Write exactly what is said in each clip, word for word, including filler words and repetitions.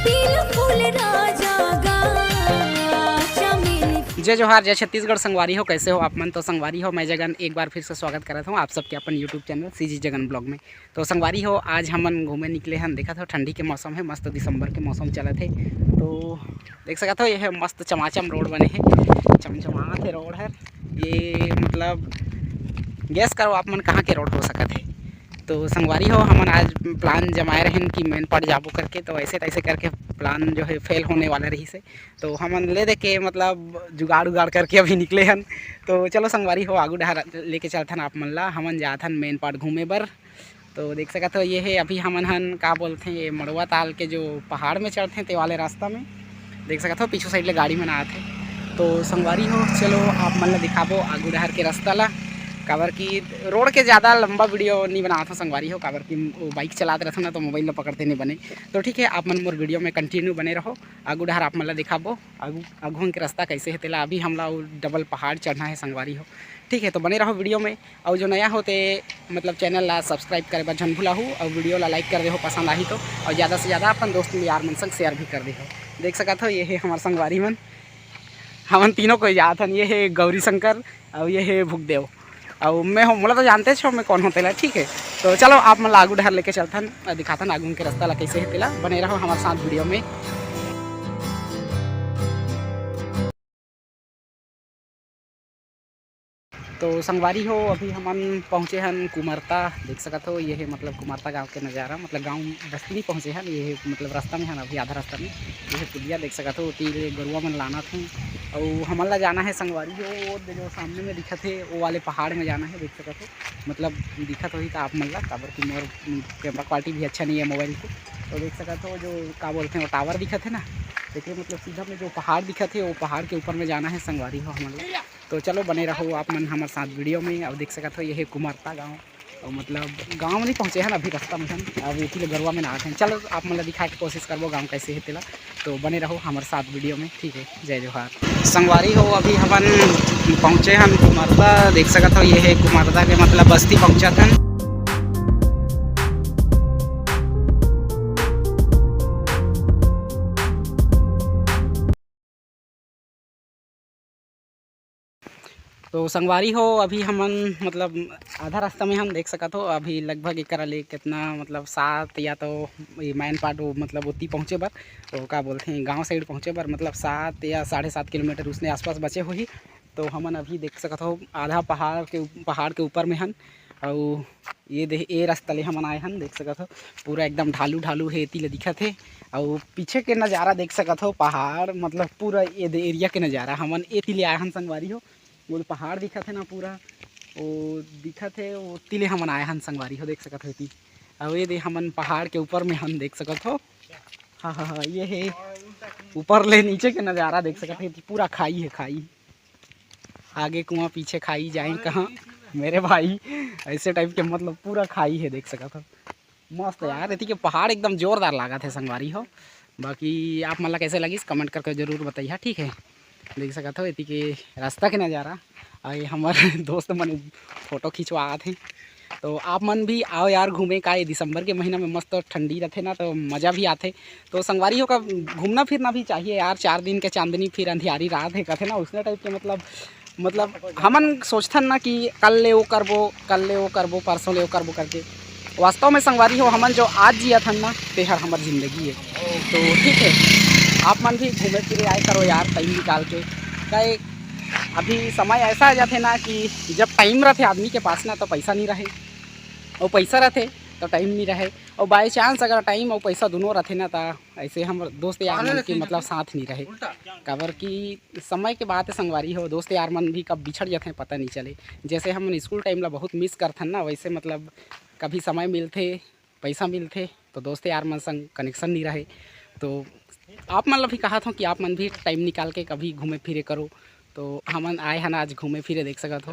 पील फूल राजा गा चमेली। जय जोहार, जय छत्तीसगढ़। संगवारी हो, कैसे हो आप मन? तो संगवारी हो, मैं जगन एक बार फिर से स्वागत करत हूँ आप सबके अपन YouTube channel CG Jagan blog में। तो संगवारी हो, आज हमन घूमे निकले हन। देखत हो, ठंडी के मौसम है, मस्त दिसंबर के मौसम चलत है। तो देख सकत हो, ये है मस्त चमाचम रोड बने है, चमचमात है रोड हर। ये मतलब गैस करो आप मन, कहाँ के रोड हो सकत है। तो संगवारी हो, हमन आज प्लान जमाए रहेन कि मेनपाट जाबो करके, तो ऐसे तैसे करके प्लान जो है फेल होने वाला रहिस है। तो हमन ले दे के मतलब जुगाड़ उगाड़ करके अभी निकले हन। तो चलो संगवारी हो, आगू डहर लेके चलथन आप मन ला, हमन जाथन मेनपाट घूमे बर। तो देख सकत हो, ये है अभी हमन हन का बोलथे, ये मड़वा ताल के जो पहाड़ में चढ़थे ते वाले रास्ता में। देख सकत हो, पीछू साइड ले गाड़ी मन आत हे। तो संगवारी हो, चलो आप मन ला दिखाबो आगू डहर के रास्ता ला, काबर कि रोड के ज़्यादा लंबा वीडियो नहीं बनात हो संगवारी हो, काबर कि वो बाइक चलात रहथन ना, तो मोबाइल ला पकड़ते नहीं बने। तो ठीक है, आप मन मोर वीडियो में कंटिन्यू बने रहो, आगू डहर आप मन ला दिखाबो आगू, आगू के रास्ता कैसे है तेला। अभी हमला वो डबल पहाड़ चढ़ना है संगवारी हो, ठीक है, तो बने रहो वीडियो में। और जो नया हो ते मतलब चैनल ला सब्सक्राइब करे बर झन भुलाहू, और वीडियो ला लाइक कर देहो पसंद आही तो, और ज़्यादा से ज़्यादा अपन दोस्त यार मन संग शेयर भी कर देहो। देख सकत हो, ये है हमार संगवारी मन, हमन तीनों कोई जात हन। ये है गौरी शंकर, और ये है भुगदेव, और मैं हो, मोला तो जानते छो मैं कौन हो तेला, ठीक है। तो चलो आप मन ला आगू डहर लेके चलथन, दिखाथन आगू के रास्ता ला कैसे है तेला। बने रहो हमारे साथ वीडियो में। तो संगवारी हो, अभी हमन पहुँचे हन कुमरता। देख सकत हो, ये है मतलब कुमरता गांव के नज़ारा, मतलब गांव बस्ती नहीं पहुँचे हन, ये है मतलब रास्ता में हन, अभी आधा रास्ता में। ये है पुलिया, देख सकत हो, ओती ले गरुआ मन लानत हे। अउ हमन ला जाना है संगवारी हो, वो दे जो सामने में दिखत है, वो वाले पहाड़ में जाना है। देख सकत हो, मतलब दिखत होही तो आप मन ला, काबर कि मोर कैमरा क्वालिटी भी अच्छा नहीं है मोबाइल के। तो देख सकत हो, जो का बोलते हैं, वो टावर दिखत है ना, देखिए मतलब सीधा में जो पहाड़ दिखत है, वो पहाड़ के ऊपर में जाना है संगवारी हो हमन ला। तो चलो बने रहो आप मन हमर साथ वीडियो में। अब देख सकत हो, ये है कुमरता गांव, और मतलब गांव नहीं पहुंचे हन, अभी रास्ता में हन, अब एती ले गरुआ में ना आते हैं। चलो आप मन ला दिखाए के कोशिश करबो गांव कैसे है तेला, तो बने रहो हमर साथ वीडियो में, ठीक है। जय जोहार। संगवारी हो, अभी हमन पहुंचे हन कुमरता, देख सकत हो, ये है कुमरता के मतलब बस्ती पहुंचत हन। तो संगवारी हो, अभी हमन मतलब आधा रास्ता में हम देख सकत हो, अभी लगभग एकरा ले कितना मतलब सात या तो ये मैनपाट वो मतलब ओती पहुँचे बर, वो का बोलते हैं गांव साइड पहुँचे बर मतलब सात या साढ़े सात किलोमीटर उसने आसपास बचे होही। तो हमन अभी देख सकत हो आधा पहाड़ के उप-, पहाड़ के ऊपर में हन। अउ ये दे, ए रास्ता ले हमन आए हन, देख सकत हो पूरा एकदम ढालू ढालू हे, एती ले दिखत हे। अउ पीछे के नज़ारा देख सकत हो, पहाड़ मतलब पूरा ये दे एरिया के नज़ारा। हमन एती ले आए हन संगवारी हो, वो पहाड़ दिखत हे ना पूरा, वो दिखत हे, ओती ले हमन आए हन संगवारी हो, देख सकत हो एती। अउ ये दे हमन पहाड़ के ऊपर में हन, देख सकत हो। हाँ हाँ हाँ, ये हे ऊपर ले नीचे के नज़ारा देख सकत हो, एती पूरा खाई हे, खाई। आगे कुआं पीछे खाई जाए कहाँ मेरे भाई, ऐसे टाइप के मतलब पूरा खाई है, देख सकत हो। मस्त यार, एती के पहाड़ एकदम जोरदार लागत है संगवारी हो। बाकी आप मन ला कैसे लगिस कमेंट करके जरूर बताइहा, ठीक है। देख सकत हो एती के रास्ता के नज़ारा, अउ ये हमर दोस्त मन फोटो खिंचवात हे। तो आप मन भी आओ यार घूमे, का ये दिसंबर के महीना में मस्त ठंडी रथे ना, तो मज़ा भी आथे। तो संगवारी हो का घूमना फिरना भी चाहिए यार, चार दिन के चांदनी फिर अंधियारी रात है कथे ना, उसने टाइप के मतलब, मतलब हमन सोचथन ना कि कल ले वो करबो, कल ले वो करबो, परसों ले वो करबो करके। वास्तव में संगवारी हो, हमन जो आज जियत हन ना, तेहर हमर जिंदगी है। तो ठीक है, आप मन भी घूमे फिरे आए करो यार, टाइम निकाल के। काहे अभी समय ऐसा आ जाथे ना कि जब टाइम रथे आदमी के पास ना, तो पैसा नहीं रहे, और पैसा रथे तो टाइम नहीं रहे, और बाई चांस अगर टाइम और पैसा दोनों रथे ना, तो ऐसे हम दोस्त यार मन के मतलब साथ नहीं रहे। काबर कि समय के बात है संगवारी हो, दोस्त यार मन भी कब बिछड़ जाते हैं पता नहीं चले। जैसे हम स्कूल टाइम ला बहुत मिस करथन ना, वैसे मतलब कभी समय मिलथे, पैसा मिलथे, तो दोस्त यार मन संग कनेक्शन नहीं रहे। तो आप मन ला भी कहत हूँ कि आप मन भी टाइम निकाल के कभी घूमे फिरे करो। तो हमन आए हन आज घूमे फिरे, देख सकत हो।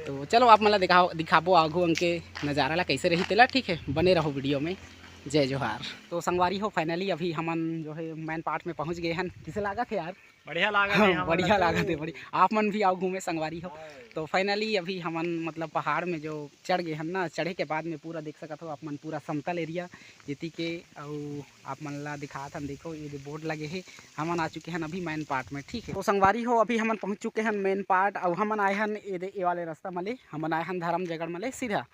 तो चलो आप मन ला दिखाओ, दिखाबो आगू अंग के नज़ारा ला कैसे रही तेला, ठीक है, बने रहो वीडियो में। जय जोहार। तो संगवारी हो, finally अभी हमन जो है main part में पहुंच गए हन। किसे लागत है यार? बढ़िया लागत है, हाँ, हमन बढ़िया ला तो लागत है, बढ़िया। आप मन भी आओ घूमे संगवारी हो। हाँ। तो finally अभी हमन मतलब पहाड़ में जो चढ़ गए हन ना, चढ़े के बाद में पूरा देख सकत हो आप मन, पूरा समतल area एती के, अउ आप मन ला दिखात हन, देखो ये जो board लगे हे, हमन आ चुके हन अभी main part में, ठीक है। तो संगवारी हो, अभी हमन पहुंच चुके हन main part, अउ हमन आए हन ये दे-, ये वाले रास्ता मले, हमन आए हन धर्म जगड़ मले सीधा,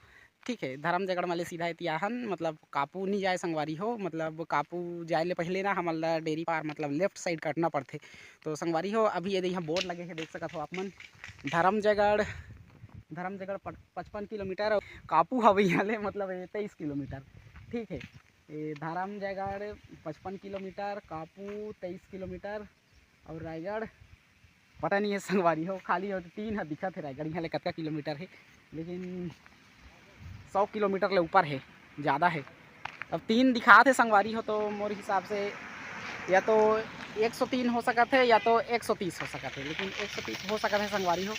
ठीक है, धर्म जगड़ मले सीधा एती आए हन, मतलब कापू नहीं जाए संगवारी हो, मतलब कापू जाए ले पहले ना हमन ला डेरी पार मतलब left side कटना पड़थे। तो संगवारी हो, अभी ये दे यहाँ board लगे हे, देख सकत हो आप मन, धर्म जगड़, धर्म जगड़ पच-, पचपन किलोमीटर, अउ कापू हवे यहाँ ले मतलब ये तेईस किलोमीटर, ठीक है। ये धर्म जगड़ पचपन किलोमीटर, कापू तेईस किलोमीटर, अउ रायगढ़ पता नहीं है संगवारी हो, खाली हो तीन ह दिखत है रायगढ़, यहाँ ले कतका किलोमीटर है, लेकिन सौ किलोमीटर ले ऊपर है, ज़्यादा है। अब तीन दिखात है संगवारी हो, तो मोर हिसाब से या तो एक सौ तीन हो सकत है या तो एक सौ तीस हो सकत है, लेकिन एक सौ तीस हो सकत है संगवारी हो।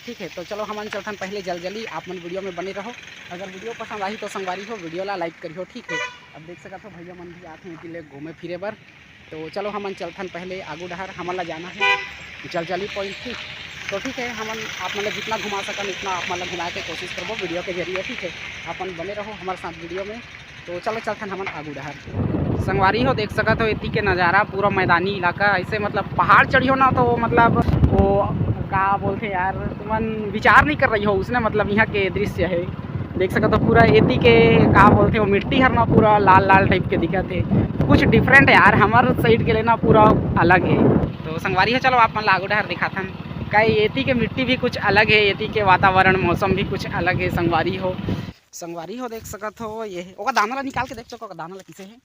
ठीक है, तो चलो हमन चलथन पहले जलजली, आप मन video में बने रहो। अगर video पसंद आही तो संगवारी हो video ला like करिहो, ठीक है। अब देख सकत हो भैया मन भी आथे एती ले घूमे फिरे बर, तो चलो हमन चलथन पहले आगू डहर, हमन ला जाना है जलजली point, ठीक। तो ठीक है, हमन आप मन ला जितना घुमा सकन उतना आप मन ला घुमाए के कोशिश करबो video के जरिए, ठीक है। अपन बने रहो हमारे साथ video में। तो चलो चलथन हमन आगू डहर। संगवारी हो, देख सकत हो एती के नज़ारा, पूरा मैदानी इलाका, ऐसे मतलब पहाड़ चढ़ियो ना तो मतलब वो का बोलथे यार, तुमन विचार नहीं कर रही हो उसने, मतलब यहाँ के दृश्य है। देख सकत हो पूरा एती के का बोलथे वो मिट्टी हर ना पूरा लाल लाल type के दिखत है, कुछ different है यार, हमार side के लिए ना पूरा अलग है। तो संगवारी हो, चलो आप मन ला आगू डहर दिखाथन, का एती के मिट्टी भी कुछ अलग है, एती के वातावरण मौसम भी कुछ अलग है संगवारी हो। संगवारी हो, देख सकत हो ये ओका दाना ला निकाल के देख चुका, ओका दाना ला किसे है।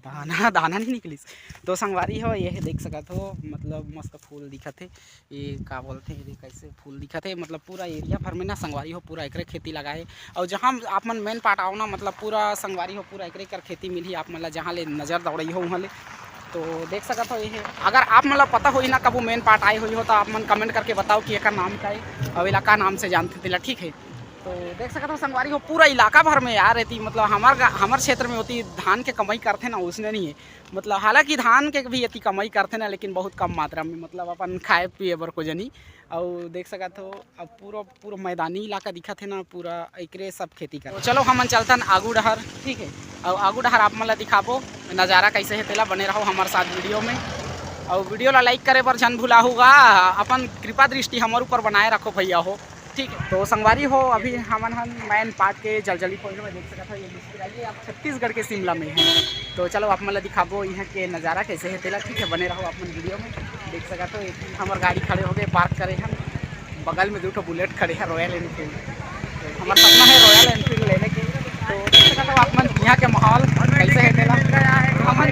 दाना दाना नहीं निकलिस। तो संगवारी हो, ये देख सकत हो मतलब मस्त फूल दिखत है। ये का बोलथे, ये कैसे फूल दिखत है, मतलब पूरा area भर में ना संगवारी हो पूरा एकरे खेती लगाए। और जहाँ आप मन main part आओ ना, मतलब पूरा संगवारी हो पूरा एकरे कर खेती मिलही आप मन ला, जहाँ ले नज़र दौड़ई हो वहाँ ले। तो देख सकत हो ये है। अगर आप मन ला पता होही ना, कबू main part आए होही हो, तो आप मन comment करके बताओ कि एकर नाम का है और इलाका नाम से जानथे तेला, ठीक है। तो देख सकत हो संगवारी हो, पूरा इलाका भर में यार एती मतलब हमार गा-, हमार क्षेत्र में होती धान के कमाई करथे ना, उसने नहीं है। मतलब हालांकि धान के भी एती कमाई करथे ना, लेकिन बहुत कम मात्रा में, मतलब अपन खाए पिए बर को जनी। और देख सकत हो अब पूरा, पूरा मैदानी इलाका दिखत है ना, पूरा एकरे सब खेती कर। तो चलो हमन चलथन आगू डहर, ठीक है। और आगू डहर आप मन ला दिखाबो नज़ारा कैसे है तेला, बने रहो हमारे साथ video में। और video ला like करे बर झन भुलाहू गा, अपन कृपा दृष्टि हमारे ऊपर बनाए रखो भैया हो। ठीक है, तो संगवारी हो, अभी हमन हन main part के जलजली point में देख सकत हो, ये मुश्किल है, ये आप छत्तीसगढ़ के शिमला में है। तो चलो आप मन ला दिखाबो यहाँ के नज़ारा कैसे है तेला, ठीक है, बने रहो आप मन video में। देख सकत हो, एक हमार गाड़ी खड़े हो गए, park करे हम, बगल में दो ठो Bullet खड़े हैं, Royal Enfield। हमारा सपना है Royal Enfield लेने के। तो देख सकत हो आप मन यहाँ के माहौल कैसे है तेला। हमन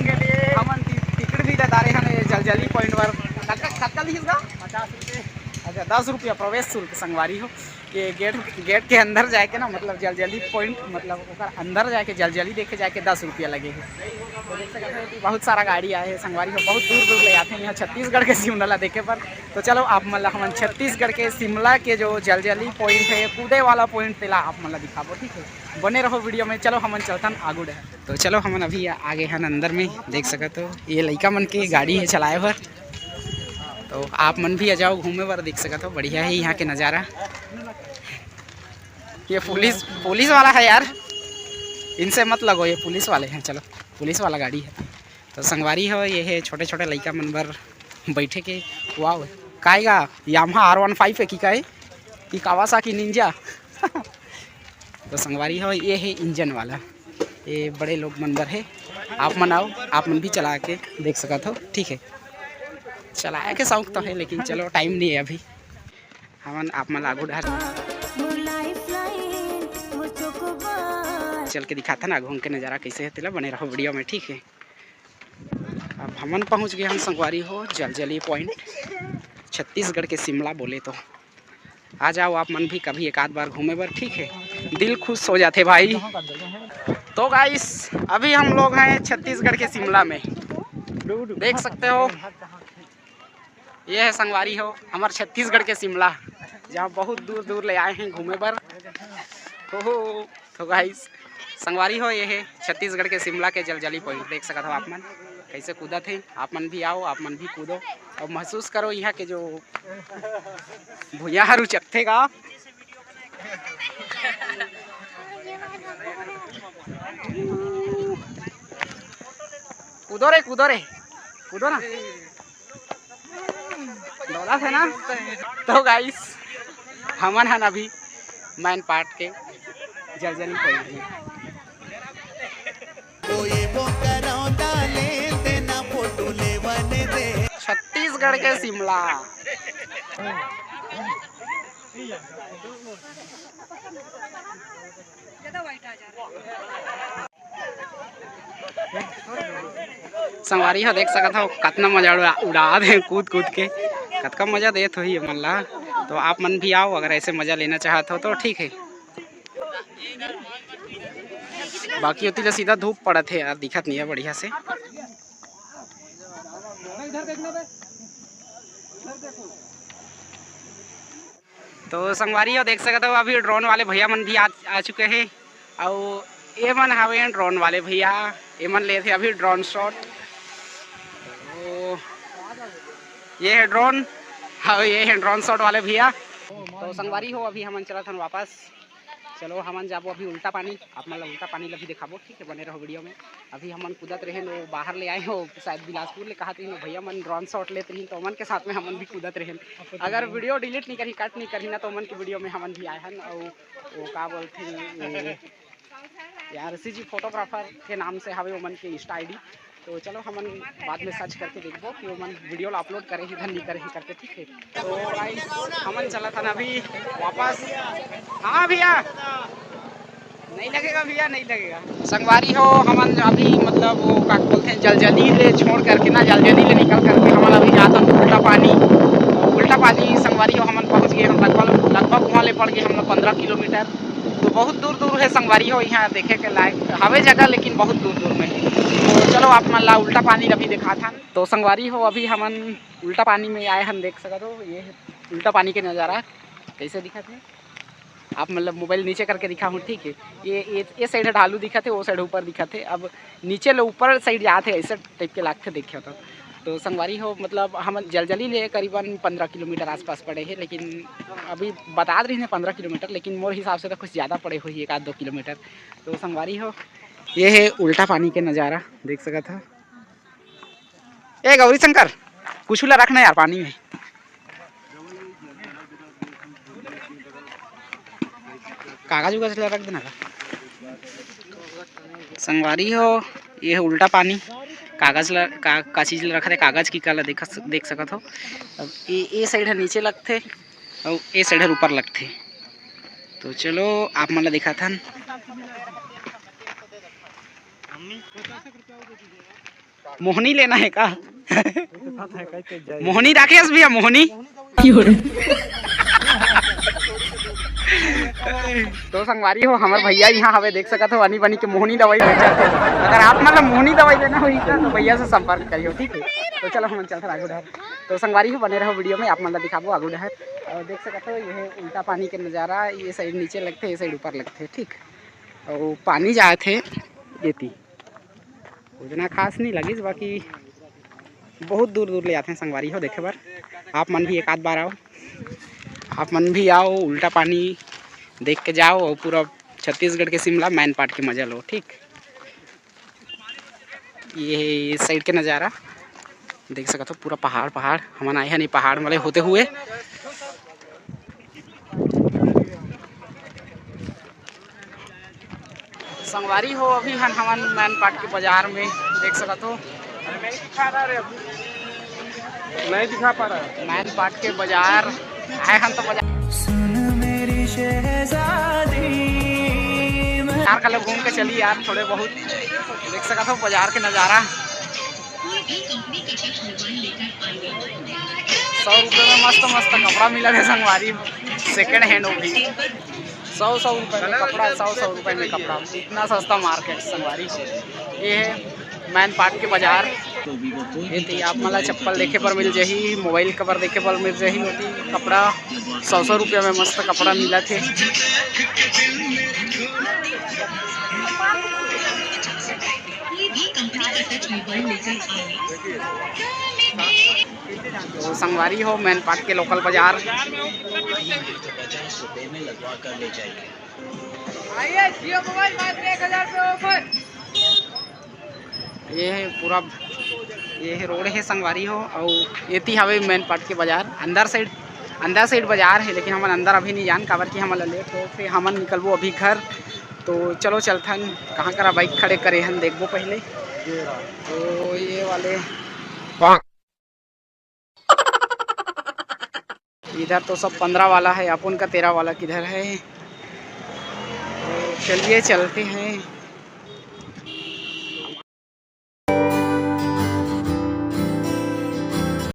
हमन टिकट भी दे डारे हैं जलजली point पर। कतका कतका लीस गा? पचास रुपये। अच्छा, दस रुपया प्रवेश शुल्क संगवारी हो। ये gate, gate के अंदर जाके ना, मतलब जलजली point, मतलब ओकर अंदर जाके जलजली देखे जाके दस रुपया लगे है। तो देख सकते हो कि बहुत सारा गाड़ी आए है संगवारी हो, बहुत दूर दूर ले आते हैं यहाँ छत्तीसगढ़ के शिमला ला देखे पर। तो चलो आप मन ला हमन छत्तीसगढ़ के शिमला के जो जलजली point है, कूदे वाला point तेला आप मन ला दिखाबो, ठीक है, बने रहो video में। चलो हमन चलथन आगू डहर। तो चलो हमन अभी आ गए हन अंदर में, देख सकत हो ये लइका मन के गाड़ी है चलाए बर। तो आप मन भी आ जाओ घूमे बर, देख सकत हो बढ़िया है यहाँ के नज़ारा। ये पुलिस, पुलिस वाला है यार, इनसे मत लगो, ये पुलिस वाले हैं। चलो, पुलिस वाला गाड़ी है। तो संगवारी हो, ये है छोटे छोटे लइका मन बर बैठे के। वाह, काय गा Yamaha R one five है कि काय, कि Kawasaki Ninja। तो संगवारी हो, ये है इंजन वाला, ये बड़े लोग मन बर है। आप मन आओ, आप मन भी चला के देख सकत हो, ठीक है। चलाए के शौक तो है, लेकिन चलो, टाइम नहीं है अभी। हमन आप मन ला आगू डहर चल के दिखाथन आगू के नज़ारा कैसे है तेला, बने रहो video में, ठीक है। अब हमन पहुँच गए हन संगवारी हो जलजली point, छत्तीसगढ़ के शिमला बोले तो। आ जाओ आप मन भी कभी एक आध बार घूमे बर, ठीक है, दिल खुश हो जाथे भाई। तो guys, अभी हम लोग हैं छत्तीसगढ़ के शिमला में, देख सकते हो। ये है संगवारी हो हमार छत्तीसगढ़ के शिमला। जहाँ बहुत दूर दूर ले आए हैं घूमे बर। हो, हो, तो गाइस, संगवारी हो, ये है छत्तीसगढ़ के शिमला के जलजली पॉइंट। देख सकत हो आप मन, कैसे कूदत है। आप मन भी आओ, आप मन भी कूदो और महसूस करो यहाँ के जो भुइयां हर उचकथे गा। कूदो रे, कूदो रे, कूदो ना। दौलत है ना। तो गाइस, हमन हन अभी मैन पार्ट के जलजली पॉइंट में। छत्तीसगढ़ के शिमला। संगवारी हो, देख सकत हो कतना मजा उड़ा, उड़ा दे कूद कूद के। कतका मजा देत होही ये मन ला। तो आप मन भी आओ, अगर ऐसे मजा लेना चाहत हो तो ठीक है। बाकी ओती ले सीधा धूप पड़त है यार, दिखत नहीं है बढ़िया से। तो संगवारी हो, देख सकत हो अभी ड्रोन वाले भैया मन भी आ, आ चुके हैं। अउ ये मन हवे ड्रोन वाले भैया, ये मन लेथे अभी ड्रोन शॉट। तो ये है ड्रोन, हाँ, ये है ड्रोन शॉट वाले भैया। तो संगवारी हो, अभी हमन चलत हन वापस। चलो, हमन जाबो अभी उल्टा पानी, आप मन ला उल्टा पानी ला भी दिखाबो, ठीक है, बने रहो वीडियो में। अभी हमन कूदत रहेन, वो बाहर ले आए हो, शायद बिलासपुर ले कहत रहिन, भैया मन ड्रोन शॉट लेत रहिन, तो ओमन के साथ में हमन भी कूदत रहेन। अगर वीडियो डिलीट नहीं करही, कट नहीं करही ना, तो ओमन के वीडियो में हमन भी आए हन। और वो का बोलथे, ये यार, सीजी फोटोग्राफर के नाम से हवे ओमन के इंस्टा आईडी। तो चलो, हमन बाद में सर्च करके देखबो कि ओमन वीडियो ला अपलोड करे ही धन नहीं करे ही करके, ठीक है। तो गाइस, हमन चलत हन अभी वापस। हाँ भैया, नहीं लगेगा भैया, नहीं लगेगा। संगवारी हो, हमन अभी मतलब वो का बोलते हैं, जलजली ले छोड़ करके ना, जलजली ले निकल करके हमन अभी जात हन उल्टा पानी। उल्टा पानी संगवारी हो, हमन पहुँच गए हम लगभग, लगभग वहाँ ले पड़ गए हम लोग पंद्रह किलोमीटर। तो बहुत दूर दूर है संगवारी हो, यहाँ देखे के लायक हवे जगह, लेकिन बहुत दूर दूर में है। तो चलो, आप मन ला उल्टा पानी अभी दिखात हन। तो संगवारी हो, अभी हमन उल्टा पानी में आए हन, देख सकत हो, ये है उल्टा पानी के नज़ारा कैसे दिखत है। आप मतलब मोबाइल नीचे करके दिखा हूँ, ठीक है। ये, ये, ये साइड ढालू दिखत है, वो साइड ऊपर दिखत है। अब नीचे ले ऊपर साइड जात है, ऐसे टाइप के लागथे, देखियो तो। तो संगवारी हो, मतलब हम जलजली ले करीबन पंद्रह किलोमीटर आसपास पड़े हैं, लेकिन अभी बता रही हैं पंद्रह किलोमीटर, लेकिन मोर हिसाब से तो कुछ ज़्यादा पड़े होही, एक आध दो किलोमीटर। तो संगवारी हो, ये है उल्टा पानी के नज़ारा, देख सकत हो। ए गौरी शंकर, कुछ ला रखना यार पानी में। कागज उगज ला रख देना का। संगवारी हो, ये है उल्टा पानी। कागज ला, का, का चीज ला रखत हे, कागज की का ला देख, देख सकत हो। अब ये, ये साइड है नीचे लगथे, और ये साइड है ऊपर लगथे। तो चलो, आप मन ला दिखाथन। मोहनी लेना है का? मोहनी राकेश भैया, मोहनी। तो संगवारी हो, हमर भैया यहाँ हवे, देख सकत हो, आनी बानी के मोहनी दवाई बेचत हे। अगर आप मन ला मोहनी दवाई लेना होही, तो भैया से संपर्क करियो, ठीक है। तो चलो, हम चलथन आगू डहर। तो संगवारी हो, बने रहो वीडियो में, आप मन ला दिखाबो आगू डहर। और देख सकत हो, ये है उल्टा पानी के नज़ारा, ये साइड नीचे लगथे, ये साइड ऊपर लगथे, ठीक। और पानी जात हे एती। उतना खास नहीं लगिस, बाकी बहुत दूर दूर ले आथे संगवारी हो देखे बर। आप मन भी एक आध बार आओ, आप मन भी आओ, उल्टा पानी देख के जाओ और पूरा छत्तीसगढ़ के शिमला मैनपाट के मजा लो, ठीक। ये, ये साइड के नज़ारा देख सकत हो, पूरा पहाड़, पहाड़। हमन आए हन ये पहाड़ वाले होते हुए। संगवारी हो, अभी हन हमन मैनपाट के बाजार में, देख सकत हो। नहीं दिखा पा रहा। मैनपाट के बाजार आए हन तो बाजार, सुन मेरी शहजादी, मैं बाजार का लोग घूम के चली यार, थोड़े बहुत देख सकत हो बाजार के नज़ारा। सौ रुपये में मस्त मस्त कपड़ा मिला थे संगवारी, सेकंड हैंड, वो भी सौ, सौ रुपये में कपड़ा, सौ, सौ रुपये में कपड़ा, इतना सस्ता मार्केट संगवारी। ये है मैनपाट के बाजार। ये तो आप मन ला चप्पल देखे बर मिल जाही, मोबाइल कवर देखे बर मिल जाही, ओती कपड़ा सौ सौ रुपया में मस्त कपड़ा मिलत हे। तो संगवारी हो, मैनपाट के लोकल बाजार। आइए, Jio Mobile मात्र एक हजार पे offer। ये है पूरा, ये है रोड है संगवारी हो, अउ एती हवे मैनपाट के बाजार। अंदर साइड, अंदर साइड बाजार है, लेकिन हमन अंदर अभी नहीं जान, काबर कि हमन ला लेट हो, फिर हमन निकलबो अभी घर। तो चलो चलथन, कहाँ करा बाइक खड़े करे हन, देखबो पहले। तो ये वाले इधर तो सब पंद्रह वाला है, अपन का तेरह वाला किधर है? तो चलिए चलते हैं।